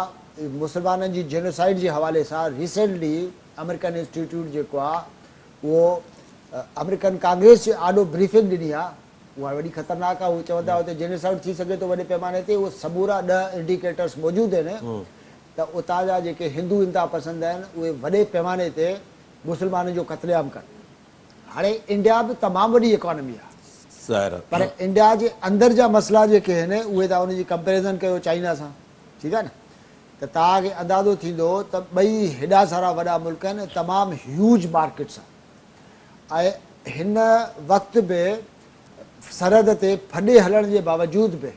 مسلمانن جي جينوسائيڊ جي حوالي سان ريسينٽلي آمريڪن انسٽيٽيوٽ جيڪو آهي اهو آمريڪن ڪانگريس جي آڏو بريفنگ ڏني آهي اها وڏي خطرناڪ آهي هو چون ٿا اتي جينوسائيڊ ٿي سگهي ٿو وڏي پيماني تي اهي سمورا 10 انڊيڪيٽرس موجود آهن ته اتان جا جيڪي هندو انتها پسند آهن اهي وڏي پيماني تي مسلمانن جو قتل عام ڪن. هاڻي انڊيا به تمام وڏي اڪانومي آهي پر انڊيا جي اندر جا مسئلا جيڪي آهن اهي توهان ان جي ڪمپيريزن ڪيو چائنا سان ٺيڪ آهي نه ته توهان کي اندازو ٿيندو ته ٻئي هيڏا سارا وڏا ملڪ آهن ۽ تمام هيوج مارڪيٽس آهن ۽ هن وقت به سرحد تي ڦڏي هلڻ جي باوجود به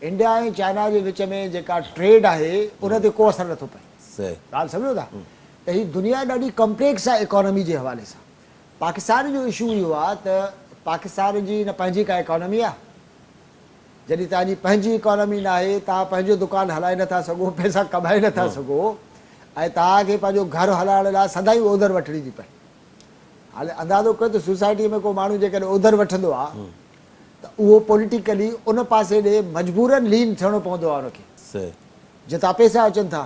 انڊيا ۽ چائنا جي وچ ۾ جيڪا ٽريڊ آهي ان تي ڪو اثر نٿو پئي. ڳالهه سمجهو ٿا ته هي دنيا ڏاڍي ڪمپليڪس آهي اڪانومي جي حوالي سان. پاڪستان جو اشو اهو آهي ته پاڪستان جي نه پنهنجي ڪا اڪانومي آ؟ جڏهن توهان جي پنهنجي اڪانومي ناهي، توهان پنهنجو دڪان هلائي نٿا سگهو، پئسا ڪمائي نٿا سگهو ۽ توهان کي پنهنجو گهر هلائڻ لاء سدائين اوڌر وٺڻي ٿي پئي. هاڻي اندازو ڪيو ته سوسائٽيء ۾ ڪو ماڻهو جيڪڏهن اوڌر وٺندو آ ته اهو پوليٽيڪلي ان پاسي ڏي مجبورن لين ٿيڻو پوندو آ ان کي. جتان پئسا اچن ٿا.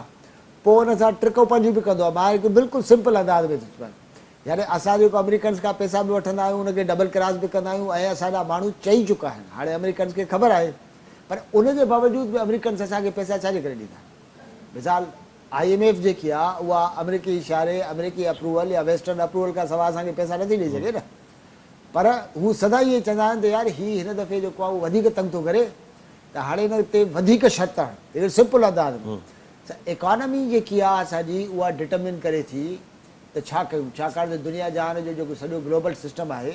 پوء ان سان ٽرڪو پنج به ڪندو آ. مان هڪ بلڪل سمپل انداز ۾ ٿو چوان. يعني اسان جيڪو آمريڪنز کان پئسا به وٺندا آهيون ان کي ڊبل ڪراس به ڪندا آهيون ۽ اسان جا ماڻهو چئي چڪا آهن هاڻي آمريڪنز کي خبر آهي پر ان جي باوجود به آمريڪنز اسان کي پئسا ڇا جي ڪري ڏيندا مثال I M F جيڪي آهي اها آمريڪي اشاري آمريڪي اپروول يا ويسٽرن اپروول کان سواء اسان کي پئسا نٿي ڏئي سگهي نه پر هو سدائين ائين چوندا آهن ته يار هي هن دفعي جيڪو آهي اهو وڌيڪ تنگ ٿو ڪري ته هاڻي هن تي وڌيڪ شرط هڻ هڪڙي سمپل انداز ۾ ته اڪانومي جيڪي آهي اسان جي اها ڊٽرمن ڪري ٿي ته ڇا ڪيون ڇاڪاڻ ته دنيا جهان جو جيڪو سڄو گلوبل سسٽم آهي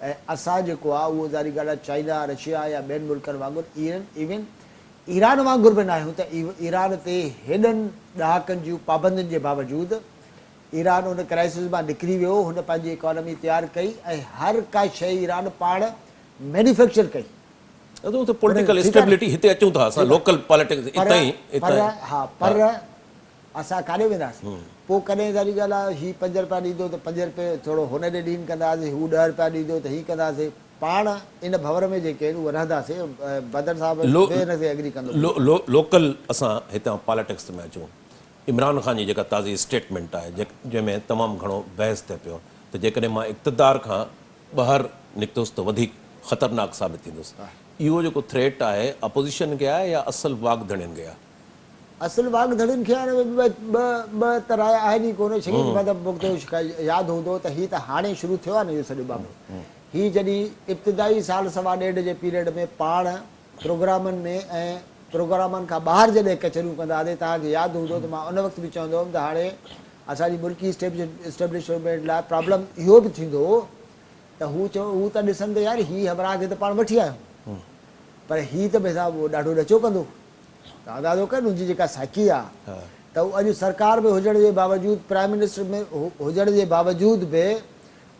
۽ اسان جيڪو آهي اهو ظاهري ڳالهه آهي چائنا رشيا يا ٻين ملڪن وانگر ايون ايران وانگر به ناهيون ته ايران تي هيڏن ڏهاڪن جون پابندين جي باوجود ايران ان ڪرائسس مان نڪري ويو هن پنهنجي اڪانومي تيار ڪئي ۽ هر ڪا شيء ايران پاڻ مينوفيڪچر ڪئي. اتي پوليٽيڪل اسٽيبلٽي هتي اچون ٿا اسان لوڪل پاليٽڪس اتان ئي پر ها پر اسان ڪاڏي وينداسين؟ پوء ڪڏهن ظاهري ڳالهه آهي هي پنج رپيا ڏيندو ته پنج رپئي ٿورو هن ڏي ڏين ڪنداسين، هو ڏهه رپيا ڏيندو ته هي ڪنداسين. پاڻ ان ڀنور ۾ جيڪي آهن اهي رهنداسين. بدر صاحب به ان تي اگري ڪندو. لوڪل اسان هتان پاليٽڪس ۾ اچون. عمران خان جي جيڪا تازي اسٽيٽمينٽ آهي جنهن ۾ تمام گهڻو بحث ٿئي پيو ته جيڪڏهن مان اقتدار کان ٻاهر نڪتس ته وڌيڪ خطرناڪ ثابت ٿيندس. اهو جيڪو ٿريٽ آهي اپوزيشن کي آهي يا اصل واڳ ڌڻين کي آهي؟ اصل واڳ ڌڻين کي هاڻي ٻه ته راء آهن ئي ڪونه. شڪيل مطلب مون کي ياد هوندو ته هي ته هاڻي شروع ٿيو آهي نه اهو سڄو معاملو. هي جڏهن ابتدائي سال سوا ڏيڍ جي پيريڊ ۾ پاڻ پروگرامن ۾ ۽ پروگرامن کان ٻاهر جڏهن ڪچهريون ڪندا هئاسين توهان کي ياد هوندو ته مان ان وقت به چوندو هوم ته هاڻي اسان جي ملڪي اسٽيبلشمينٽ لاء پرابلم اهو به ٿيندو ته هو چون هو ته ڏسن ته يار هي همراهه کي ته پاڻ وٺي آيا آهيون پر هي ته ڀئي صاحب ڏاڍو ڏچو ڪندو. ته اندازو ڪر ان جي جيڪا سائيڪي آ ته هو اڄ سرڪار ۾ هجڻ جي باوجود پرائم منسٽر ۾ هجڻ جي باوجود به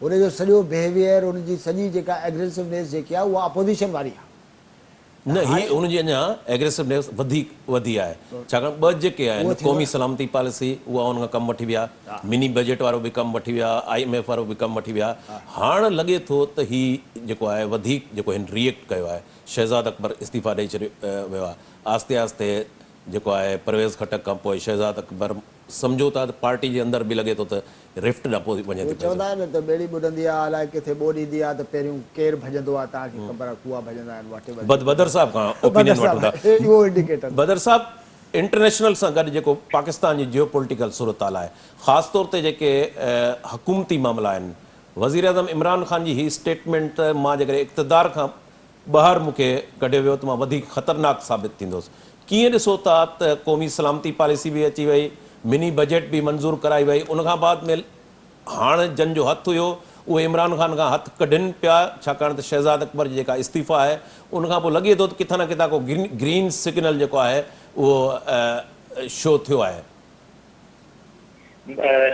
هن جو سڄو بهيويئر هن جي سڄي جيڪا ايگريسونيس جيڪي آ اها اپوزيشن واري آ. نه هي ان جي اڃا ايگريسونيس وڌيڪ وڌي آهي ڇاڪاڻ ٻه جيڪي آهن قومي سلامتي پاليسي اها ان کان ڪم وٺي ويا مني بجيٽ وارو به ڪم وٺي ويا I M F وارو به ڪم وٺي ويا هاڻ لڳي ٿو ته هي جيڪو آهي وڌيڪ جيڪو هن ري ايڪٽ ڪيو آهي شهزاد اڪبر استعيفيٰ ڏئي ڇڏيو ويو آهي. آهستي آهستي جيڪو آهي پرويز خٽڪ کان پوء شهزاد اڪبر سمجهو ٿا ته پارٽي جي اندر به لڳي ٿو ته رفٽ ڏانهن پوء وڃي هو ٿي پئي. چوندا آهن نه ته ٻيڙي ٻڏندي آهي الائي ڪٿي ٻوڏ ايندي آهي ته پهريون ڪير ڀڄندو آهي توهان کي خبر آهي ڪوئا ڀڄندا آهن واٽ ايور. بدر صاحب کان بدر اوپينين صاحب وٺون ٿا. اهو انڊيڪيٽر. بدر صاحب انٽرنيشنل سان گڏ جيڪو پاڪستان جي جيو پوليٽيڪل صورتحال آهي خاص طور تي جيڪي حڪومتي معاملا آهن وزيراعظم عمران خان جي هي اسٽيٽمينٽ ته مان جيڪڏهن اقتدار کان ٻاهر مون کي ڪڍيو ويو ته مان وڌيڪ خطرناڪ ثابت ٿيندس. ڪيئن ڏسو ٿا ته قومي سلامتي پاليسي به اچي وئي، مني بجيٽ به منظور ڪرائي وئي، ان کان بعد ۾ هاڻ جن جو هٿ هيو اهي عمران خان کان هٿ ڪڍن پيا ڇاڪاڻ ته شهزاد اڪبر جي جيڪا استعيفيٰ آهي ان کان پوء لڳي ٿو ته ڪٿان نه ڪٿان ڪو گرين سگنل جيڪو آهي اهو شو ٿيو آهي.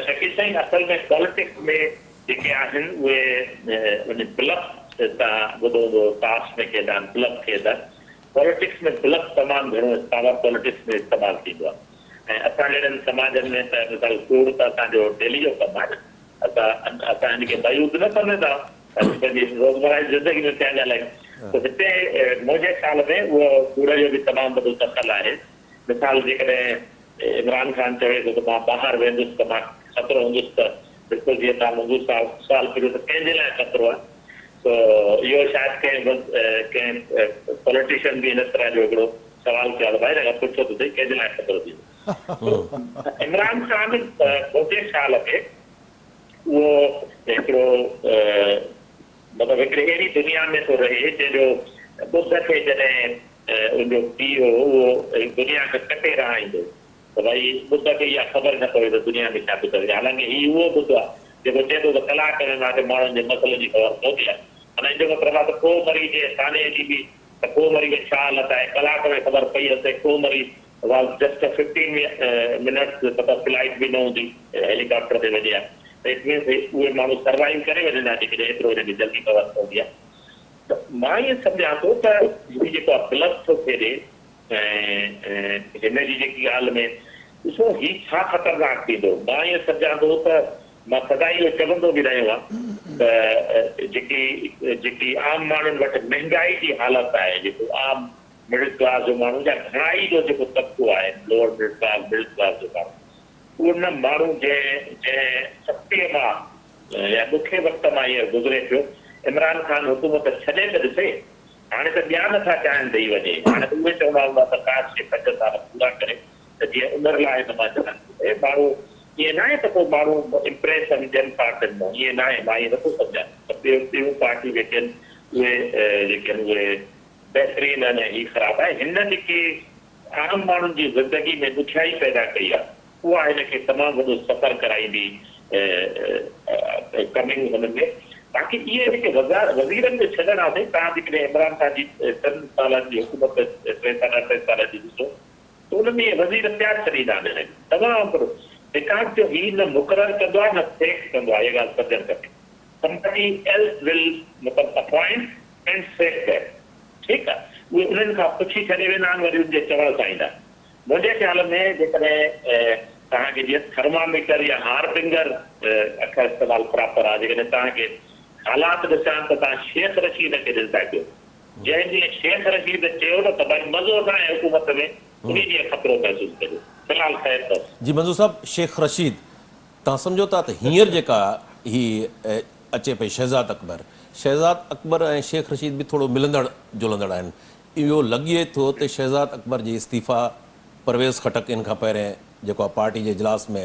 شڪيل سائين اصل ۾ پاليٽڪس ۾ جيڪي آهن اهي ان بلف تان ٻڌو هوندو تاش ۾ کيڏندا آهن بلف کيڏندا آهن پاليٽڪس ۾ بلف تمام گهڻو پاور پاليٽڪس ۾ استعمال ٿيندو آهي ۽ اسان جهڙن سماجن ۾ ته مثال ڪوڙ ته اسان جو ڊيلي جو ڪم آهي نه اسان اسان هن کي بعيوض نه سمجهندا اسين پنهنجي روزمره جي زندگي ۾ پيا ڳالهايون ته هتي منهنجي خيال ۾ اهو ڪوڙ جو به تمام وڏو دخل آهي مثال جيڪڏهن عمران خان چوي ٿو ته مان ٻاهر ويندس ته مان خطرو هوندس ته بلڪل جيئن توهان منظور صاحب سوال پڇيو ته ڪنهن جي لاء خطرو آهي سو اهو شايد ڪنهن ڪنهن پوليٽيشن به ان طرح جو هڪڙو سوال ڪيو آهي ته ڀائي هن کان پڇو ته سهي ڪنهن جي لاء خطرو ٿيندو عمران خان منهنجي خيال ۾ اهو هڪڙو مطلب هڪڙي اهڙي دنيا ۾ ٿو رهي جنهن جو ٻڌ کي جڏهن ان جو پيء هو اهو دنيا کي ڪٽي رهائيندو ته ڀائي ٻڌ کي اها خبر نه پوي ته دنيا ۾ ڇا پيو ٿئي حالانڪه هي اهو ٻڌ آهي جيڪو چئي ٿو ته ڪلاڪ ۾ مان کي ماڻهن جي مسئلن جي خبر پوندي آهي معنيٰ ان جو مطلب آهي ته ڪو مري جي ثانيي جي به ته ڪو مري ۾ ڇا حالت آهي ڪلاڪ ۾ خبر پئي هئس ته ڪو مري was just a fifteen minutes مطلب فلائيٽ به نه هوندي هيليڪاپٽر تي وڃي ها ته it means اهي ماڻهو سروائيو ڪري وڃن ها جيڪڏهن ايترو هنن کي جلدي خبر پوندي ها. ته مان ائين سمجهان ٿو ته هي جيڪو آ بلف ٿو کيڏي ۽ هن جي جيڪي ڳالهه ۾ ڏسو هي ڇا خطرناڪ ٿيندو مان ائين سمجهان ٿو ته مان سدائين اهو چوندو به رهيو آهيان ته جيڪي جيڪي عام ماڻهن وٽ مهنگائي جي حالت آهي جيڪو عام مڊل ڪلاس جو ماڻهو يا گهڻائي جو جيڪو طبقو آهي lower middle class middle class جو ماڻهو ان ماڻهو جنهن جنهن سختيء مان يا ڏکي وقت مان هينئر گذري پيو، عمران خان حڪومت ڇڏي ته ڏسي، هاڻي ته ٻيا نه ٿا چاهين ته هي وڃي، هاڻي ته اهي چوندا هوندا ته ڪاش هي پنج سال پورا ڪري ته جيئن عمر لاء هن مان جان ڇٽي، ماڻهو ائين ناهي ته ڪو ماڻهو امپريس آهن ٻين پارٽين مان، ائين ناهي، مان ائين نٿو سمجهان ته ٻيون پارٽيون جيڪي آهن اهي جيڪي آهن اهي بهترين آهن ۽ هي خراب آهي، هن جيڪي عام ماڻهن جي زندگي ۾ ڏکيائي پيدا ڪئي آهي. اها هن کي تمام وڏو سفر ڪرائيندي ڪمنگ هن ۾ باقي اهي جيڪي وزيرن جو ڇڏڻ آ سائين توهان جيڪڏهن عمران خان جي ٽن سالن جي حڪومت ٽي ساڍا ٽي سالن جي ڏسو ته ان ۾ اهي وزير پيا ڇڏيندا آهن هن کي تمام وڏو because جو هي نه مقرر ڪندو آهي نه سيڪ ڪندو آهي اها ڳالهه سمجهڻ کپي سمبڊي ايلس ول مطلب اپوائنٽ اينڊ سيڪ ديم ٺيڪ آهي اهي انهن کان پڇي ڇڏي ويندا آهن وري ان جي چوڻ سان ايندا آهن. منهنجي خيال ۾ جيڪڏهن توهان کي جيئن ٿرماميٽر يا هاربنگر اکر استعمال پراپر آهي جيڪڏهن توهان کي حالات ڏسڻا آهن ته توهان شيخ رشيد کي ڏسندا ڪيو جنهن ڏينهن شيخ رشيد چيو نه ته ڀائي مزو ناهي حڪومت ۾ انهي ڏينهن خطرو محسوس ڪجو في الحال خير اٿس. جي منظور صاحب شيخ رشيد توهان سمجهو ٿا ته هينئر جيڪا هي اچي پئي شهزاد اڪبر شهزاد اڪبر ۽ شيخ رشيد به ٿورو ملندڙ جلندڙ آهن اهو لڳي ٿو ته شهزاد اڪبر جي استعيفيٰ پرويز خٽڪ ان کان پهرين جيڪو آهي پارٽي جي اجلاس ۾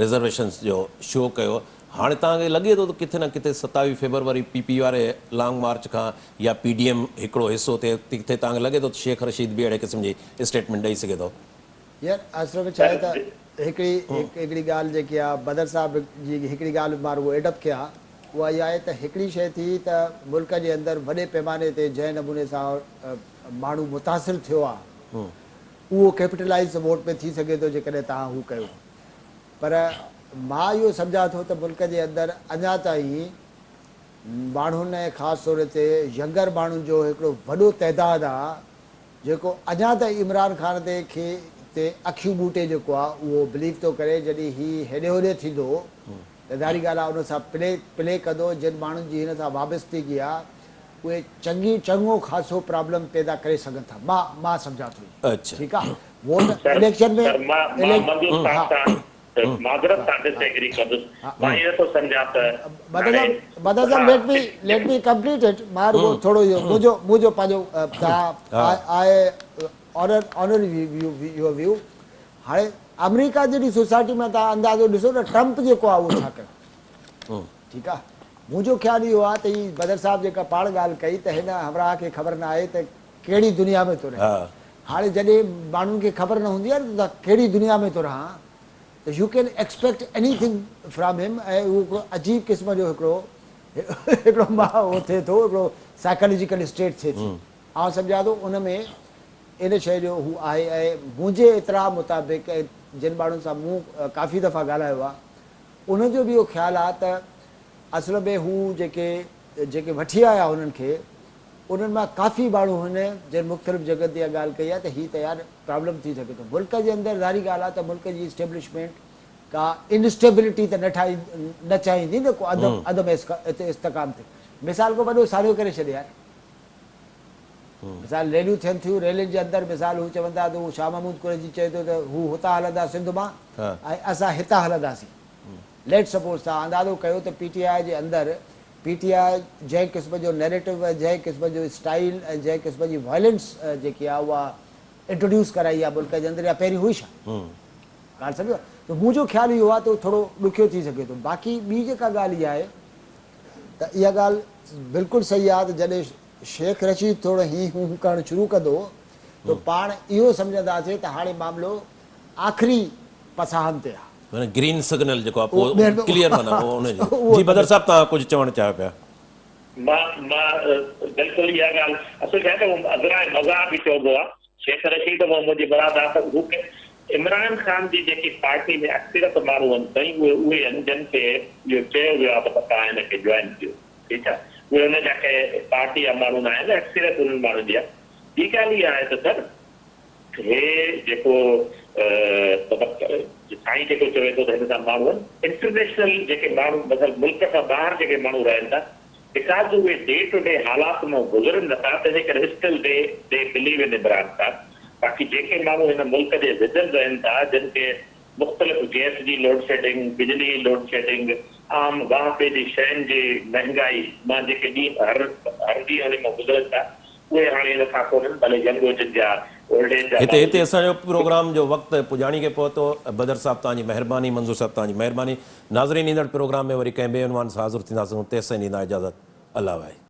رزرويشنز جو شو ڪيو هاڻي توهان کي لڳي ٿو ته ڪٿي نه ڪٿي 27 فيبروري پي پي واري لانگ مارچ کان يا پي ڊي ايم هڪڙو حصو ٿئي ڪٿي توهان کي لڳي ٿو ته شيخ رشيد به اهڙي قسم جي اسٽيٽمينٽ ڏئي سگهي ٿو. يار اصل ۾ ڇا آهي ته هڪڙي هڪڙي ڳالهه جيڪي آهي بدر صاحب جي هڪڙي ڳالهه مان رڳو ايڊ اپ ڪيان اها اها آهي ته هڪڙي شيء ٿي ته ملڪ جي اندر وڏي پيماني تي جنهن نموني سان ماڻهو متاثر ٿيو آهي اهو ڪيپيٽلائيز ووٽ ۾ ٿي سگهي ٿو جيڪڏهن توهان هو ڪيو پر مان اهو سمجهان ٿو ته ملڪ جي اندر اڃا تائين ماڻهن ۽ خاص طور تي ينگر ماڻهن جو هڪڙو وڏو تعداد آهي جيڪو اڃا تائين عمران خان تي کي تي اکيون ٻوٽي جيڪو آ اهو بليف ٿو ڪري جڏهن هي هيڏي هوڏي ٿيندو ته ظاهري ڳالهه آ ان سان پلي پلي ڪندو جن ماڻهن جي هن سان وابستگي آ اهي چڱي چڱو خاصو پرابلم پيدا ڪري سگهن ٿا مان مان سمجهان ٿو ائين ٺيڪ آ ووٽ سر اليڪشن ۾ سر مان مان منظور ها صاحب سان معذرت سان ڊس ايگري ڪندس مان ائين نٿو سمجهان ته بدر هاڻي صاحب بدر صاحب ها let me let me complete it مان رڳو ٿورو اهو منهنجو منهنجو پنهنجو توهان آء آنر آنر your ويو هاڻي آمريڪا جهڙي سوسائٽي ۾ توهان اندازو ڏسو ته ٽرمپ جيڪو آهي اهو ڇا ڪيو ٺيڪ آهي منهنجو خيال اهو آهي ته هي بدر صاحب جيڪا پاڻ ڳالهه ڪئي ته هن همراهه کي خبر نه آهي ته ڪهڙي دنيا ۾ ٿو رهي هاڻي جڏهن ماڻهن کي خبر نه هوندي آهي نه ته ڪهڙي دنيا ۾ ٿو رهان ته you can expect anything from him ۽ اهو هڪڙو عجيب قسم جو هڪڙو هڪڙو اهو ٿئي ٿو هڪڙو سائيڪالاجيڪل اسٽيٽ ٿئي ٿي آئون سمجهان ٿو ان ۾ ان شيء جو هو آهي ۽ منهنجي اطلاع مطابق ۽ جن ماڻهن سان مون ڪافي دفعا ڳالهايو آهي انهن جو به اهو خيال آهي ته اصل ۾ هو جيڪي جيڪي وٺي آيا انهن کي انهن مان ڪافي ماڻهو هن جن مختلف جڳهن تي اها ڳالهه ڪئي آهي ته هي ته يار پرابلم ٿي سگهي ٿو. ملڪ جي اندر ظاهري ڳالهه آهي ته ملڪ جي اسٽيبلشمينٽ ڪا انسٽيبلٽي ته نه ٺاهي نه چاهيندي نه ڪو عدم عدم استحڪام ٿئي. مثال ڪو وڏو سانحو ڪري ڇڏي يار. مثال ريليون ٿين ٿيون ريلين جي اندر مثال هو چون ٿا ته هو شاهه محمود قريشي چئي ٿو ته هو هتان هلندا سنڌ مان ۽ اسان هتان هلنداسين. ليٽ سپوز توهان اندازو ڪيو ته پي ٽي آء جي اندر پي ٽي آء جنهن قسم جو نيريٽو ۽ جنهن قسم جو اسٽائيل ۽ جنهن قسم جي وائلنس جيڪي آهي اها انٽروڊيوس ڪرائي آهي ملڪ جي اندر يا پهرين هئي ڇا؟ ڳالهه سمجهو ته منهنجو خيال اهو آهي ته ٿورو ڏکيو ٿي سگهي ٿو باقي ٻي جيڪا ڳالهه اها آهي ته اها ڳالهه بلڪل صحيح آهي ته جڏهن شيخ رشيد ٿورو هين هون هون ڪرڻ شروع ڪندو ته پاڻ اهو سمجهنداسين ته هاڻي معاملو آخري پساهن تي آهي. معنيٰ گرين سگنل جيڪو آهي پوء ڪليئر معنيٰ اهو ان جي. جي بدر صاحب توهان ڪجهه چوڻ چاهيو پيا. مان مان بلڪل اها ڳالهه اصل ڇا آهي ته هو ازراء مزاح به چئبو آهي شيخ رشيد مان منهنجي مراد آهي ته هو عمران خان جي جيڪي پارٽي ۾ اڪثريت ماڻهو آهن سائين اهي اهي آهن جن کي اهو چيو ويو آهي ته توهان هن کي جوائن ڪيو ٺيڪ آهي. اهي ان جا ڪنهن پارٽي جا ماڻهو نه آهن، اڪثريت انهن ماڻهن جي آهي. ٻي ڳالهه اها آهي ته سر هي جيڪو مطلب سائين جيڪو چوي ٿو ته هن سان ماڻهو آهن، انٽرنيشنل جيڪي ماڻهو مثلا ملڪ کان ٻاهر جيڪي ماڻهو رهن ٿا because اهي ڊي ٽو ڊي حالات مان گذرن نه ٿا تنهنجي ڪري still they they believe in Imran Khan باقي جيڪي ماڻهو هن ملڪ جي وزن رهن ٿا جن کي مختلف گئس جي لوڊشيڊنگ بجلي جي لوڊشيڊنگ عام واهپي جي شين جي مهنگائي مان جيڪي ڏينهن هر هر ڏينهن انهي مان گذرن ٿا اهي هاڻي ان کان ڪونهن ڀلي ينگ هجن يا اولڊ ايج جا هتي ماڻهو هتي هجن. اسان جو پروگرام جو وقت پڄاڻي کي پهتو بدر صاحب توهان جي مهرباني منظور صاحب توهان جي مهرباني ناظرين ايندڙ پروگرام ۾ وري ڪنهن ٻئي عنوان سان حاضر ٿينداسون تيسين ڏيندا اجازت الله واهي.